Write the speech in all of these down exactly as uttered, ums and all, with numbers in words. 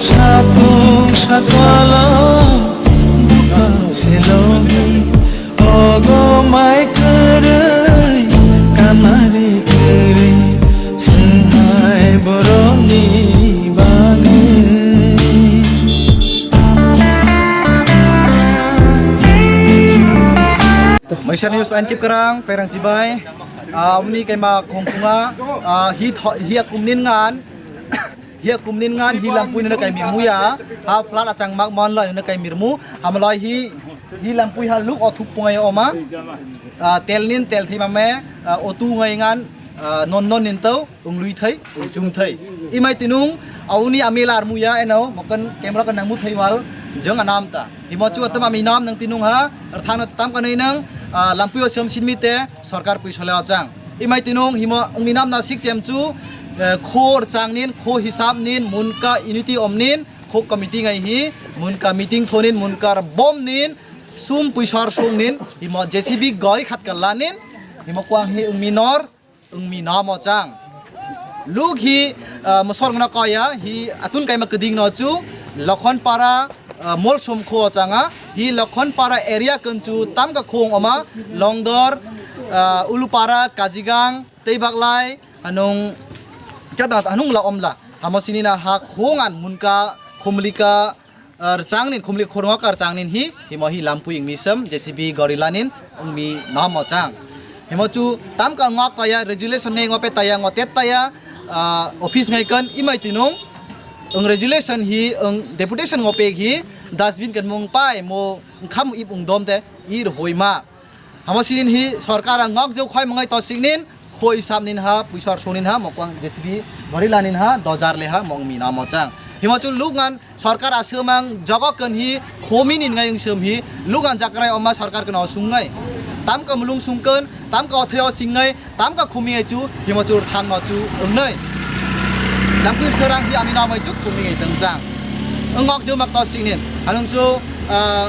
Satung satwalo buka selogi ogo mai kwrwi kamari kwrwi swngnai borokni bagwi. Maisa news Ankip Kwrang, Pherang Chibai. Ah, aboni kaima khongkhunga, ah, hi tho-, hi akumnin ngan, hi akumnin ngan, hi lampui nana kai mirmu ya, ha flat achang mak man lai nana kai mirmu, hamalai hi, hi lampui ha luk othuk pungai oma, ah, telnin tel thai mame, ah, otu ngai ngan, ah, non non nin tau, unglui thai, unchung thai. Imai tinung, auni ami lar mu ya eno, mokan camera kan nangmu thai wal, jeng anam ta. Himo chu atam ami nam nang tinung ha, rthang na tam kanai nang, ah, lampui o sem sinmi te, sorkar pui sole achang. Imai tinung himo wngni nam na sik chem chu, eh, kho rchang nin, kho hisab nin, munka unity om nin, kho committee ngai hi, munka meeting thonin, munka bom nin, sum puisor sung nin, himo J C B gori khat ka lanin, himo kwang hi wngmi nor, wngmi nam o chang. Luk hi, ah, mosor ngna kaya, hi atun kaima keding no chu, Lokhon Para, ah, Molsom kho changa, hi Lokhon Para area kan chu tam ka khong oma, Longdor, ah, Ulupara, Kajigang, Teibaklai, hanung jada hanung la omla. Hamo sini na ha khongan munka khumlika, ah, rchang nin khumlik khorngo ka rchang nin hi, himo hi lampui wngmi sem, J C B gorilla nin wngmi nam o chang. Himo chu tam ka ngok taya, resolution ngai ngope taya, ngotet taya, ah, office ngai kan, imai tinung, wng resolution hi, wng deputation ngopek hi, dustbin kan mung pai, mo kham ip ung dom te, ir hoi ma. Hamo sinin hi sorkar ang ngok jeu khoi mangai to singnin, khoi sap nin ha, puisor song nin ha, mokwang J C B gorilla nin ha, dojar le ha, mong mi nam o chang. Himo chu luk ngan sorkar aswmang jogo kan hi, khomi nin ngai wng sum hi, luk ngan jakrai oma sorkar kan o sung ngai. Tam ka mulung sung kan, tam ka othai o sing ngai, tam ka khumi ngai chu, himo chu thang no chu wng nai. Lampui serang hi ami nam ai chu khumi ngai tang chang. Wng ngok jeu mak to singnin. Hanung chu, ah,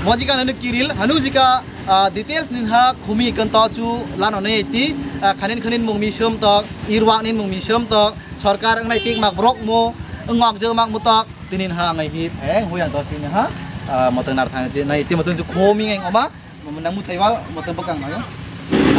mojika nanu kiril, hanu jika Ah, details nin ha khumi kan to chu lano nei ti, ah, khanin khanin mung mi sum tok, irwak nin mung mi sum tok, sorkar ang nai tik mak brok mo, ang ngok jeu mak mo tok, tinin ha ngai hi pheng huyang to sini ha, ah, motong nar thang je nai ti motong chu khomi ngai oma, nang muthai wal motong bakang ngai.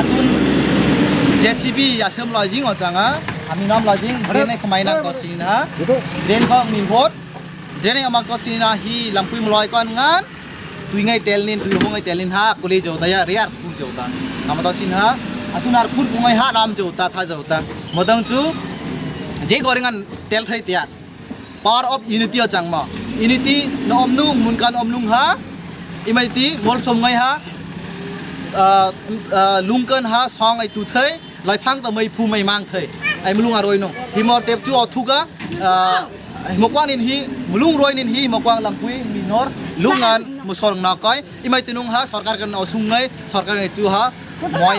Atun J C B ya sum lojing o changa, ami nam lojing, drain ai khmai nang to sini ha, drain khok ni bot, drain ai amak to sini na hi lampui muloi kon ngan, Twi ngai tel nin, twi rwhwngai tel nin ha, kuli jota ya, rear phur jota. Tamo to sin ha, atun ar phur pungai ha, ram jota, tha jota. Modang chu, je goringan tel thai tiat. Power of unity o changma. Unity no omnung, munkan omnung ha, imaiti, mol somngai ha, ah, ah, lungkan ha, songai tuthai, Laiphang ta mai phu mai mang thai. Ai mulung aroi no. Himor tep chu o thuga, ah, himo kwang nin hi, mulung roi nin hi, himo kwang lampui minor, lungan musor na koi. Imai tinung ha, sorkar kan o sungnai, sorkar ngai chu ha, moi,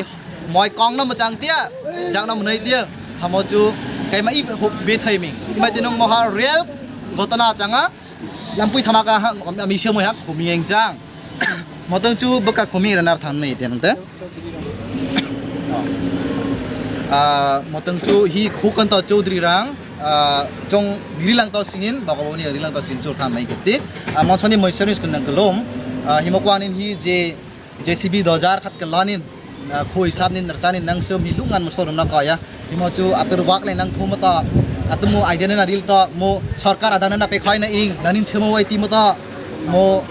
moi kong na machang tia, jang na munai tia. Hamo chu, kai ma i hop be thai ming. Imai tinung mo ha real, gotana changa, lampui thama ka ha, ami se moi ha, khumi eng chang. Motong chu bwkha khumi rwna thang nai te nang te. Ah, motong chu hi khukon to Chaudhary rang, ah, chong rilang to sinin, baka boni rilang to sin chu tham nai kiti. Ah, monsoni moisani skun nang kelom. Ah, himo kwang nin hi je J C B dojar khat kelanin. Ah, khoi sab nin rchani nang sum hi lungan mo sorum na kaya. Himo chu atur wak le nang thum ta. Atumu idea na ril ta mo sorkar adana na pe khoi na ing. Nanin chemo wai ti mo ta. Mo,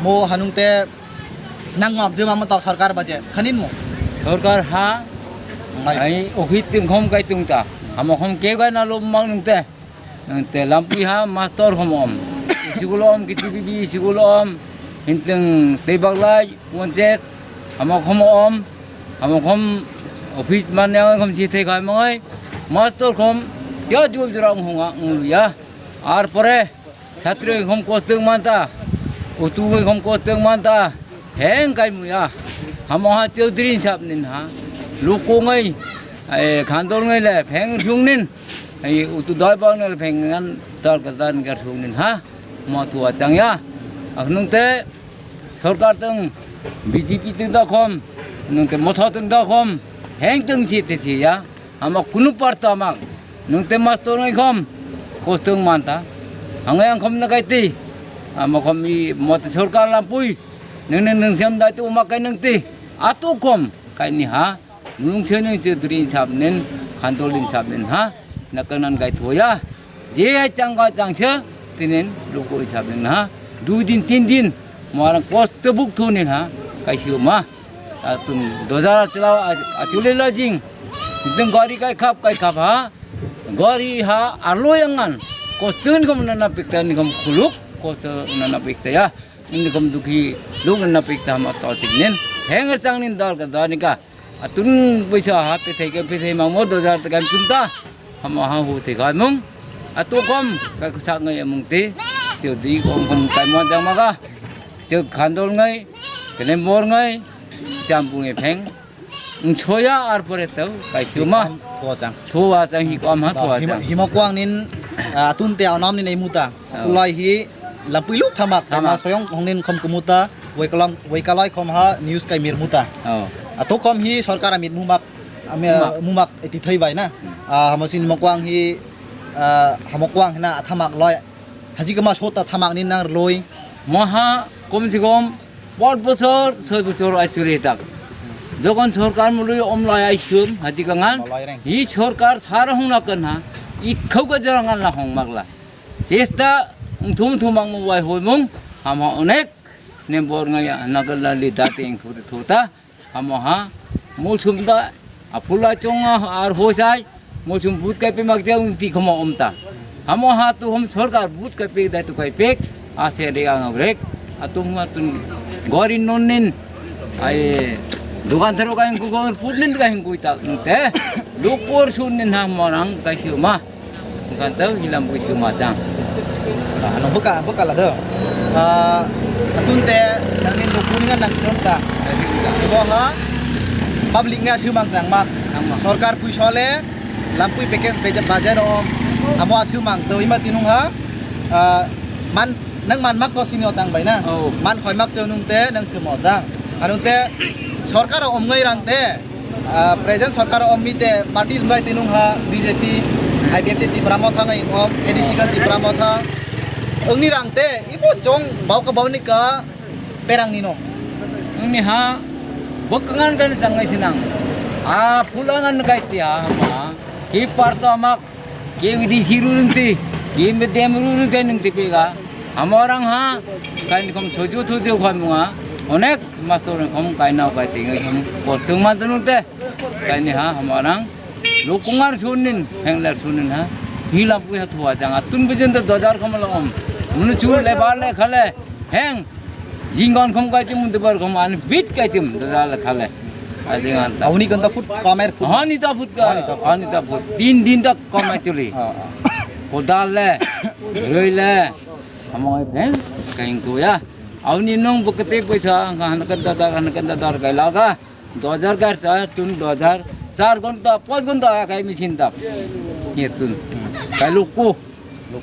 mo hanung te nang ngok je ma mo ta sorkar baje. Khanin mo. Sorkar ha. Ngai. Ai, ohit ting khom kai tung ta. Amo khom ke ga na lo mang nung te. Nang te lampui ha master khom om. School om, K T P B school om. Hinteng tei baglai, wanjet. Amo khom om. Amo khom office man yang khom si thei khai mangai. Master khom kya jul jra ong honga ong lu ya. Ar pore satri khom kostung manta. Utu khom kostung manta. Heng kai mu ya. Hamo ha Chaudhary sab nin ha. Lukung ai, ai khandol ngai le pheng sung nin. Ai utu doi bang ngai le pheng ngan dal ka dan gar sung nin ha. Mo tu atang ya. Ak nung te sorkar teng B J P teng da khom. Nung te motho teng da khom. Heng teng chi te chi ya. Hamo kunu parta mak. Nung te mastor ngai khom. Kostong manta. Hangai ang khom na kai ti. Hamo khom i mot sorkar lampui. Nung nung nung sem dai tu ma kai nung ti. Atu khom kai ni ha. Nung se nung se dri sab nin, khandol din sab nin ha. Na kanan kai thoya. Je ai chang ka chang se tinin luku sab nin ha. Dui din tin din. Mo arang kosto buk thonin ha. Kai siu ma. Atun dojar chila achule la jing. Deng gari kai khap kai khap ha. Gari ha arlo yangan. Kostun kom nana pikta ni kom khuluk. Kosto nana pikta ya. Ini kom dukhi luk nana pikta ma to tiknen. Heng chang nin dal ka dal ni ka. Atun puisa ha pethai ka pethai ma mo dojar ta kam chunta. Hamo ha hu te khai mung. Atu kom ka sak ngai mung te. Tio di kom kom kai mo jang ma ka. Tio khandol ngai. Kene mor ngai. Champung e pheng. Ungsoya ar pore tau kaisuma. Thua chang. Thua chang hi kom ha thua Hima, chang. Hima kuang nin, ah, tun te anam nin ai muta. Oh. Kulai hi lampui luk thamak. Thamak. Tama soyong hong nin khom kumuta. Wai kalam, wai kalai khom ha news kai mir muta. Oh. Ato khom hi sorkar amit mumak. Ami, Mumak. Mumak eti thai bai na. Hmm. Ah, hamo sin mo kuang hi, ah, hamo kuang hina thamak loi. Haji kama sota thamak ni nang loi. Moha kom se kom Bot bosor, soi bosor ai churi tak. Jokon sorkar mului om lai ai sum, hati kangan. Malai reng. Hi sorkar sar hong na kan ha. I khau ka jara ngan la hong mak la. Chesta, thum thum ang mo wai hoi mung, hama onek, nem bor nga ya, nagal la li da teng thu thu ta. Hamo ha, mul sum da, a phula chong a, ar ho sai, Mochum but kai pe mak dia ung ti khoma om ta. Hamo ha tu hom sorkar but kai pe dai tu kai pek. A se re ang rek. A tu ma tun gori non nin. Ai dukan tharo kai ku gor put nin kai ku ta te. Lukpor sun nin ha morang kai siu ma. Kan tau hilam ku siu ma chang. Ano buka buka la do. Ah, atun te nangin lukun kan nang son ta. Bo ha public nga siu mang chang mak. Ang mak. Sorkar pui sole Lampui package beja-, bajar om amo aswk mang twi ma tinung ha, ah, man nang man mak to sini ochang bai na. Oh. Man khoi mak chau nung te nang simo ochang. Anung te sorkar om ngai rang te, ah, present sorkar om mi te party ngai tinung ha B J P, I P F T Tipra Motha ngai om, A D C ka Tipra Motha. Ongni rang te ibo chong bau ka bau ni ka Perang nino. Wngni ha, bwkhangan gani tangnai sinang. A phulangan kai ti ha ma. Ki parto amak, ki widi siru nungti, ki medem ru nungkai nungti pega. Hamorang ha, kain kom soju soju khoi munga. Onek mastor kom kainao kai tingai kom kostung mantu nungte. Kaini ha, hamorang. Lukungar sunin, hengler sunin ha. Hilam puya thua jang. Atun bijin to dojar kom lom. Munu chu le bar le khale. Heng. Jingon khom kai chum, dubar khom an bit kai chum, dada le khale. Ajing an ta. Auni kan ta food kamer food. Hani ta food ka, hani ta food. Tin din ta kom actually. Ah, ah. Kodal le, roi le, hamoi pheng, kaing tu ya. Auni nong bukete poisa, han kan dada, han kan dada kai laga. Dojar gar ta, tun dojar. Char gonta, panch gonta kai machine ta. Ye tun. Kai luku.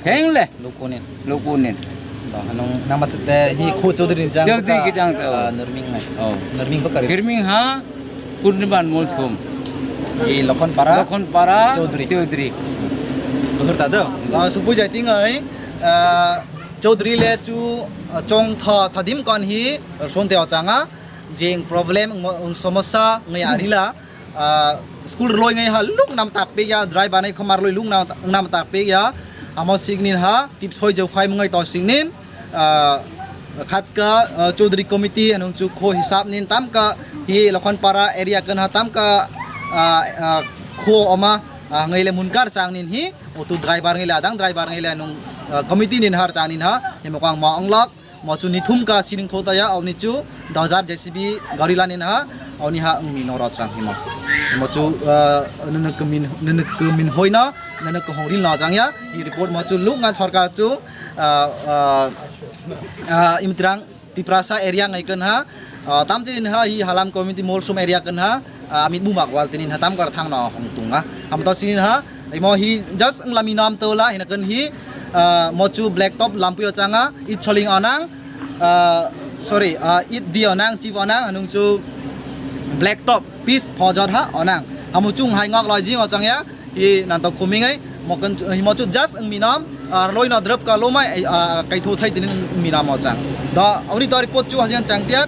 Heng le. Lukunin. Lukunin. Ba hanung nama te hi kho Chaudhary ni jang. Chaudhary ki jang ta. Ah, Nurming nai. Oh. Nurming ba kari. Kirming ha. Purniman Molsom. I Lokhon Para. Lokhon Para. Chaudhary. Chaudhary. Betul ta do. Ah, supu jai ting ai. Ah, Chaudhary le chu, ah, chong tha thadim kon hi son te ochanga. Jeng problem mo somosya ngai arila. Ah, school rwlwi ngai ha luk nam tak pek ya, driver nai khomar loi luk nam, nam tak pek ya. Amo siknin ha, tip soi jau khai mungai to siknin. Ah, khat ka, ah, Chaudhary committee anung chu kho hisab nin tam ka hi Lokhon Para area kan ha tam ka, ah, ah, kho oma, ah, ngai le munkar chang nin hi, otu driver ngai le adang driver ngai le anung, ah, committee nin har chang nin ha, himo kang ma onglak. Mo chu nithum ka sining tho ta ya, auni chu dojar J C B gari lani na, auni ha wngmi noro chang himo. Mo chu, ah, nunu kumin, nunu kumin hoina, nunu kuhong ril na jang ya. I report mo chu luk ngan sarkar chu, ah, ah, ah, imitrang Tiprasa area ngai kan ha, Ah, tam chini ha hi Halam community Molsom area kan ha, ah, amit bumak wal tini ha tam kar thang no hong tung ha. Am to sini ha, imo hi just ang lami nam to la hina kan hi, ah, mochu black top lampu yo changa, it soling onang, ah, sorry, ah, it di onang, chip onang, anung chu black top, piece phojor ha onang. Amu chung hai ngok loi jing o chang ya, i nanto khuming ai, mo kan, himo chu just ang minam, ah, loi no drop ka lomai, ah, kai thu thai tini minam o chang. Da, oni tori pot chu hajan chang tiar,